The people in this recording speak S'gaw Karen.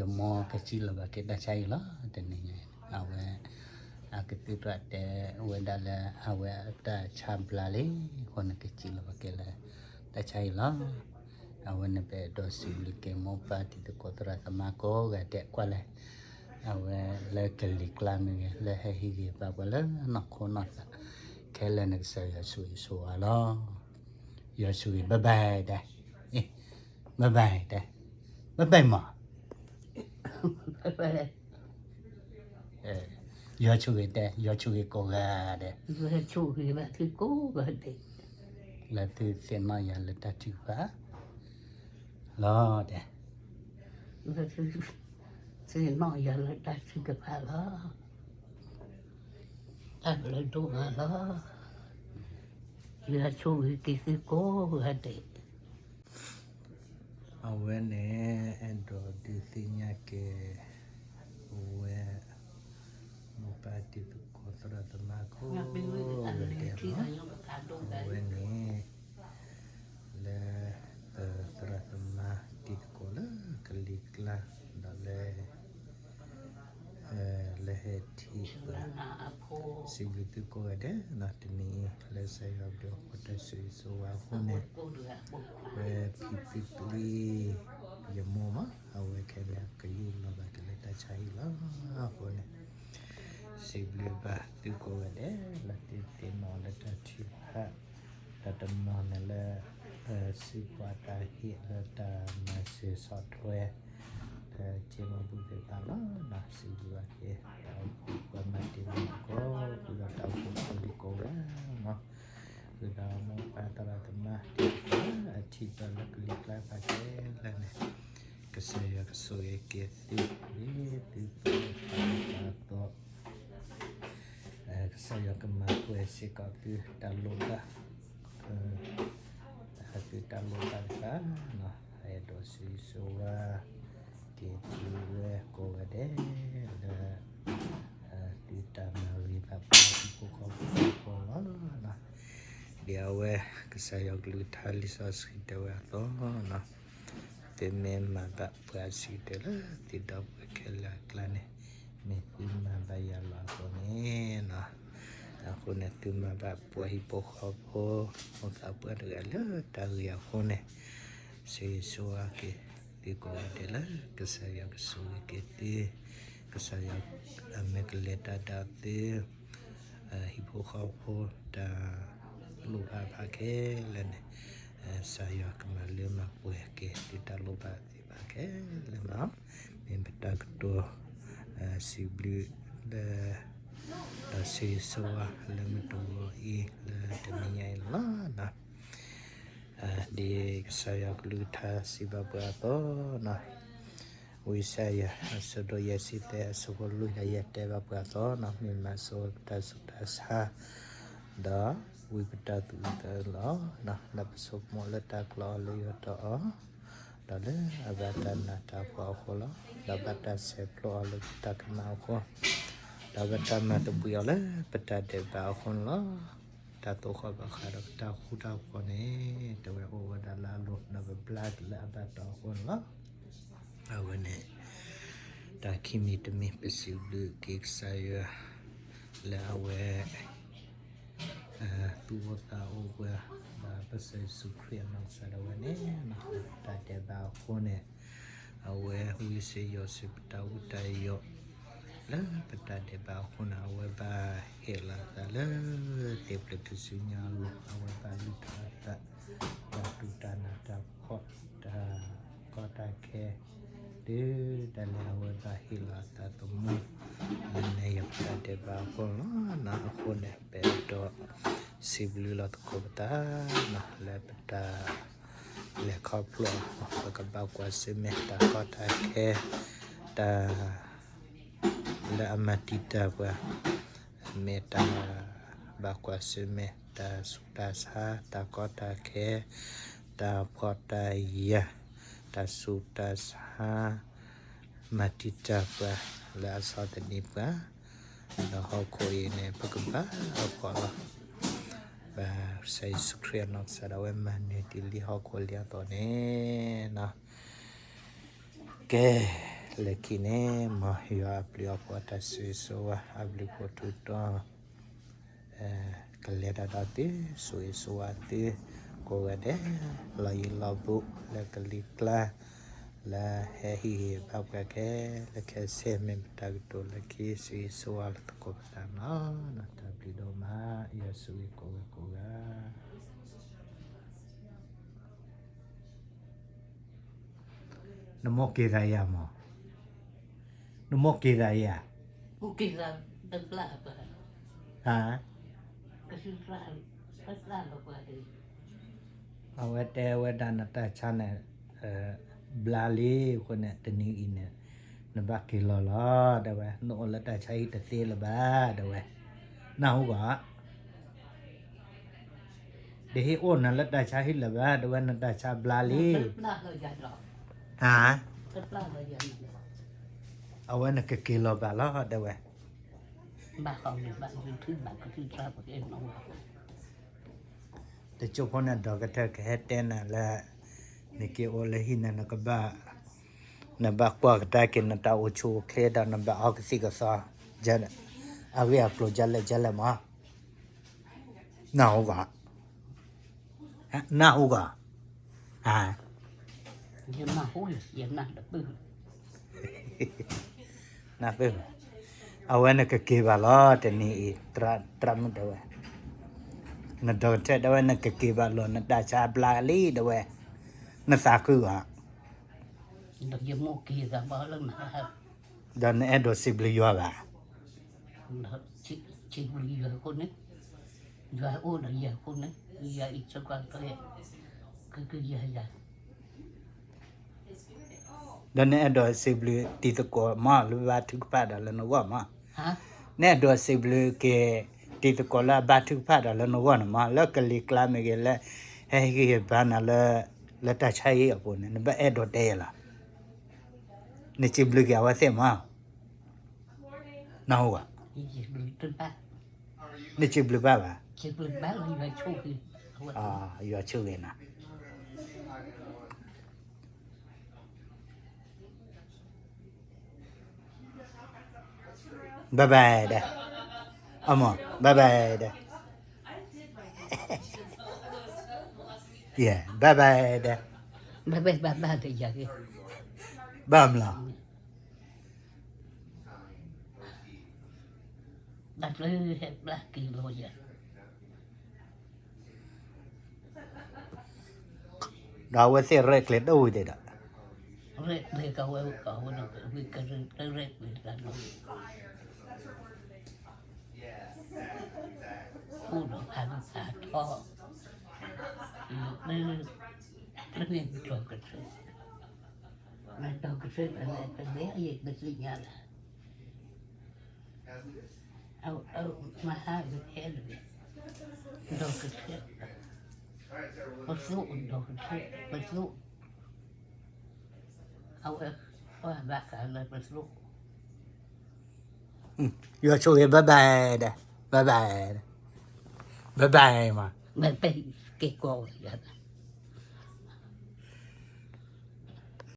ယမိၢ်ကစံးလီၤဘၣ်က့ၤတၢ်ဆါအံၤလီၤ. တနံၤညါအံၤ အဝဲ အကသံၣ်သရၣ်တဲဝဲဒၣ်လၢ အဝဲအတၢ်ဆါဘျါလံအဃိန့ၣ် ကစံးလီၤဘၣ်က့ၤလၢတၢ်ဆါအံၤလီၤ. အဝဲန့ၣ် ပအဲၣ်ဒိးစံးဘျုးက့ၤမိၢ်ပၢ်တံၤသကိးသရၣ်သမါကိးဂၤဒဲးကွၢ်လဲၣ်, အဝဲလၢကလံၤကျါမ့ၢ်ဂ့ၤ လၢဟဲဟံးဂ့ၤဘၣ်ပှၤလၢနီၢ်ခိနီၢ်သး ခဲလၢာ်န့ၣ် ကစၢ်ယွၤဆိၣ်ဂ့ၤဆိၣ်ဝါလီၤ. ယွၤဆိၣ်ဂ့ၤ bye bye တဲ, bye bye တဲ, bye bye မး, bye bye ယွၤဆိၣ်ဂ့ၤတဲ, ယွၤဆိၣ်ဂ့ၤကိးဂၤဒဲး, ယွၤဆိၣ်ဂ့ၤဘၣ်သုကိးဂၤဒဲး, လၢသုသ့ၣ်နီၣ်ယၤလၢတၢ်ထုကဖၣ်လီၤတဲ, လၢသုသ့ၣ်နီၣ်ယၤလၢတၢ်ထုကဖၣ်လီၤ, တၢ်ဘျုးဒိၣ်မးလီၤ. ယွၤဆိၣ်ဂ့ၤက့ၤသုကိးဂၤဒဲး. အဝဲန့ၣ် အဲၣ်ဒိးဒုးသ့ၣ်ညါက့ၤ အဝဲ မိၢ်ပၢ်တံၤသကိးသရၣ်သမါကိးဂၤဒဲးလီၤ. အဝဲန့ၣ် လၢ ပသရၣ်သမါတံၤသကိးလၢကလံၤကျါ ဒီးလၢ လၢဟဲထံၣ်ပှၤ စံးဘျုးသုကိးဂၤဒဲးလီၤ. တနံၤအံၤ လၢကစၢ်ယွၤဘျုးအဃိ တၢ်ဆိၣ်ဂ့ၤဆိၣ်ဝါအဃိန့ၣ် ဝဲဖံဖုပျံၤ ယမိၢ်မး အဝဲခဲလၢာ်ကယူးယီၣ်ဘၣ်က့ၤလၢတၢ်ဆါအံၤလီၤ. အဃိန့ၣ် စံးဘျုးဘၣ်သုကိးဂၤဒဲးလၢသုသ့ၣ်နီၣ်လၢတၢ်ထုကဖၣ် တၢ်တနီၤန့ၣ်လၢ စံးပှၤတၢ်ဟ့ၣ်လၢတၢ်မၤစၢၤဆီၣ်ထွဲ လၢက့မၤဘူၣ်သ့ၣ်တဖၣ်လီၤ. စံးဘျုးဘၣ်က့ၤ တၢ်အိၣ်ဖှိၣ်ပှၤမၤတ့ၢ်လၢသကိး ဃုာ်ဒီးတၢ်အိၣ်ဖှိၣ်ဖိဒံကိးဂၤမး ဃုာ်ဒီးမိၢ်ပၢ်သရၣ်သမါတံၤသကိးလၢအထံၣ်ပှၤလၢကလံၤကျါတဖၣ်ခဲလၢာ်န့ၣ် ကစၢ်ယွၤကဆိၣ်ဂ့ၤက့ၤသု ဒ်သုပာ်ဖျါအသိး ကစၢ်ယွၤကမၤပှဲၤစ့ၢ်ကီးသုတၢ်လိၣ်ဘၣ် သုတၢ်လိၣ်ဘၣ်တဖၣ် အဲၣ်ဒိးစံးဆိၣ်ဝါ က့ၤသုဝဲကိးဂၤဒဲးလၢ သုတၢ်မၤဂ့ၤဘၣ်ပှၤဟံၣ်ဖိဃီဖိအဂီၢ်လီၤ. ဒ်အဝဲ ကစၢ်ယွၤကလုၢ်ကထါလံာ်စီဆှံတဲဝဲအသိး သုမ့ၢ်မၤဘၣ်ပှၤအဆံးကတၢၢ်လၢသုဒီပုၢ်ဝဲၢ်ခဲလၢာ်အကျါန့ၣ် မ့ၢ်သုမၤဘၣ်ယၤလီၤအသိးန့ၣ် အဃိန့ၣ် သုမၤဘၣ်ပှၤဟံၣ်ဖိဃီဖိ မိၢ်သးပှၢ်တဂၤလၢတၢ်ဂ့ၤအဃိန့ၣ် စံးဆိၣ်ဝါက့ၤသုကိးဂၤဒဲးလၢ ကစၢ်ယွၤကဆိၣ်ဂ့ၤက့ၤသု ကစၢ်ယွၤအမ့ၢ်ကလဲၤတၢ်ဒီးသု ဟံၣ်ဖိဃီဖိတၢ်လိၣ်ဘၣ်တဖၣ်ခဲလၢာ်န့ၣ် ကစၢ်ယွၤကမၤလၢမၤပှဲၤက့ၤသုတၢ်လိၣ်ဘၣ်သ့ၣ်တဖၣ်ခဲလၢာ်လီၤ. မ့ၢ်ပတၢ်ကတိၤ စံးဘျုးလၢ ဒီးစံးဆိၣ်ဝါလၢမုၢ်တဂီၤအံၤလၢတနံၤညါအံၤလီၤ. ဒ်ကစၢ်ယွၤကလုၢ်ကထါစံးဘၣ်ပှၤအသိးန့ၣ် ဝံယၡါယၤ အဆၢဒိၣ်ယဲၢ်ဆံသၢ အဆၢဖိလွံၢ် ဒီးယဲၢ်တဲဘၣ်ပှၤအသိးန့ၣ် မ့ၢ်မၤဆိပတၢ်ဆူးတၢ်ဆါ ဒီးဝံပတၢ်သူၣ်အုးသးအုးလီၤ. လၢပဆိကမိၣ်လၢတၢ်ကျီအီၤ လၢယွၤတီၢ်အီၤ ဒီးလၢအဘၣ်တၢ်နးတၢ်ဖှီၣ်အဃိလီၤ. ဒီးဘၣ်တၢ်ဆဲးဖျိအီၤလၢပတၢ်ကမၣ်အဃိ ဒီးဘၣ်တၢ်မၤသဘှံးအီၤလၢပတၢ်ဒဲးဘးအဃိန့ၣ်လီၤ. တၢ်သိၣ်ဃီၣ်ဘၣ်ဃးဒီးပတၢ်ဃူတၢ်ဖိးန့ၣ် တဝဲအိၣ်ဝဲဒၣ်လၢအလိၤ ဒီးပဘျါက့ၤလၢအဘၣ်တီၢ်အဃိန့ၣ်လီၤ. အဝဲန့ၣ် တၢ်ခံမံၤတမံၤ ပစံးဘျုးက့ၤကစၢ်ယွၤ လၢအဝဲ သူၣ်အိၣ်သးအိၣ်ပှၤ ဒီးပကစၢ်ယ့ၣ်ၡူးခရံာ်အနီၢ်ကစၢ်ဒၣ်ဝဲန့ၣ် ပတၢ်ဒဲးဘးအဃိန့ၣ် အဝဲဝံစ့ယိၣ်စ့ပတၢ်ဝံတၢ်ယိး လၢပတၢ်ဒဲးဘးအဃိန့ၣ် အဝဲဘၣ်ဟ့ၣ်လီၤအသးလၢ သ့ၣ်ဖျၢၣ်ထူၣ်စုညါအလိၤ အဝဲဘၣ်လုၢ်ထီၣ်အသး တၢ်စူၢ်တၢ်နာ်တၢ်ဖှီၣ် တၢ်ကီတၢ်ခဲ တုၤဒၣ်လဲာ်အဝဲဘၣ်ဟ့ၣ်လီၤအသးသမူ လၢန့ၣ်ယပတၢ်ဒဲးဘးအဃိန့ၣ်လီၤ. အဃိန့ၣ် ပအဲၣ်ဒိးစံးဘျုးလီၤသကိးပသး လၢပတၢ်လဲၤခီဖျိ ပကဘၣ်ကွၢ်ဆၢၣ်မဲာ်တၢ်ကီတၢ်ခဲ တၢ် လၢအမၤတံာ်တာ်ပှၤ မ့ၢ်တၢ်ဘၣ်ကွၢ်ဆၢၣ်မဲာ် တၢ်ဆူးတၢ်ဆါ တၢ်ကီတၢ်ခဲ တၢ်ဖှီၣ်တၢ်ယာ် တၢ်ဆူးတၢ်ဆါ မၤတံာ်တာ်ပှၤ လၢအဆီၣ်သနံးပှၤ ဒီးဟီၣ်ခိၣ်အံၤန့ၣ် ပကဘၣ်အဖှီၣ်လီၤ. ဘၣ်ကစၢ်ယ့ၣ်ၡူးခရံာ်အနီၢ်ကစၢ်ဒၣ်ဝဲမၤနၢၤတ့ၢ်လံဟီၣ်ခိၣ်လံအသိးန့ၣ် ကဲ လၢခံန့ၣ် မ်ယွၤအဘျုးအဖှိၣ်အတၢ်ဆိၣ်ဂ့ၤဆိၣ်ဝါ အဘျုးအဖှိၣ်ထူးတီၤ ကလဲၤတၢ်ဒီးသု ဆိၣ်ဂ့ၤဆိၣ်ဝါသု ကိးဂၤဒဲး လီၤယံၤလီၤဘူး လၢကလံၤကျါ လၢဟဲဟ့ၣ်ဂံၢ်ဟ့ၣ်ဘါပှၤခဲလၢာ်ခဲဆ့ မ့ၢ်ပတၢ်ကတိၤလၢခံ ဆိၣ်ဂ့ၤဆိၣ်ဝါလၢသကိးပသးနီၤ တၢ်ဘျုးဒိၣ်မး ယွၤဆိၣ်ဂ့ၤကိးဂၤကိးဂၤ နမိၢ်က့ၤသးယၤမး, နမိၢ်က့ၤသးယၤ, ဟါ, အဝဲတဲဝဲဒၣ်နတၢ်ဆါန့ၣ် ဘျါလံအဃိန့ၣ် တနံၤအံၤန့ၣ် နဘၣ်က့ၤလီၤလီၤ တဲဝဲ, နအိၣ်လၢတၢ်ဆါဟံၣ်တသ့လၢၤဘၣ် တဲဝဲ, နၢ်ဟူဂီၢ် တဟ့ၣ်အိၣ်နၤလၢတၢ်ဆါဟံၣ်လၢၤဘၣ် တဲဝဲ နတၢ်ဆါဘျါလံ, ဟါ, အဝဲနကက့ၤလီၤဘၣ်လီၤ တဲဝဲ, တကၠိဖိန့ၣ် ဒီကထၢၣ်ကဟဲတဲနၤလၢ နက့ၤအိၣ်လၢဟံၣ်န့ၣ် နကဘၣ် နဘၣ်ကွၢ်ကဒါက့ၤနတၢ်အိၣ်ဆူၣ်အိၣ်ချ့ဒီးနဘၣ်အီကသံၣ်ကသီ အဂ့ၢ်အကျိၤဒ်လဲၣ်ဒ်လဲၣ်မး, နၢ်ဟူဂီၢ်, နၢ်ဟူဂီၢ်, နၢ်ပၢၢ်, အဝဲနကက့ၤဘၣ်လီၤ တနံၤအံၤ သရၣ်မုၣ်တဲဝဲ, နဒီကထၢၣ်တဲဝဲ နကက့ၤဘၣ်လီၤ နတၢ်ဆါဘျါလံ တဲဝဲ, နသးခုဂီၢ် ဒီးနအဲၣ်ဒိးစံးဘျုးယွၤဘၣ်, စံးဘျုးယွၤအဃိန့ၣ်, ယွၤအိၣ်ဒီးယၤအဃိန့ၣ်, ယွၤအံးဆိကတၢၢ်, ကကယၤယၤ ဒီးနအဲၣ်ဒိးစံးဘျုးတံၤသကိးမး လၢဘါထုကဖၣ်ဒီးလၢနဂီၢ်မး, နအဲၣ်ဒိးစံးဘျုးက့ၤ တံၤသကိးလၢအဘါထုကဖၣ်ဒီးလၢနဂီၢ်န့ၣ်မး လၢကလံၤကျါမ့ၢ်ဂ့ၤ လၢဟဲဟ့ၣ်ဂံၢ်ဟ့ၣ်ဘါနၤလၢ လၢတၢ်ဆါဟံၣ်အပူၤန့ၣ် နဘၣ်အဲၣ်ဒိးတဲယၤလီၤ, နစံးဘျုးက့ၤအဝဲသ့ၣ်မး, နၢ်ဟူဂီၢ်, နစံးဘျုးဘၣ်ဘၣ်, ယွၤဆိၣ်ဂ့ၤနၤ ဘၣ်ဘၣ်ဒီး, အမ့ၢ် ဘၣ်ဘၣ်ဒီး, ယဲ ဘၣ်ဘၣ်ဒီး, ဘၣ်မလီၤ, ဒီးအဝဲသ့ၣ်ရဲၣ်ကျဲၤတအိၣ်ဝံၤဒံးဒီး, အိၣ်ဒီးဖးဖးထီ, ဒီးကဆၢ, ဒီးကဆၢ, ဒီးကဆၢ, မဟါကဟဲလၢ, ဒီးကဆၢ, ပသိၣ်, ဒီးကဆၢ, ပသိၣ်, အဝဲကွၢ်ဘၣ်ဃးလၢပသိၣ်, ယွၤဆိၣ်ဂ့ၤ ဘၣ်ဘၣ်ဒီး, ဘၣ်ဘၣ်, ဘၣ်ဘၣ်မး, ကဲကီးဝဲယၤ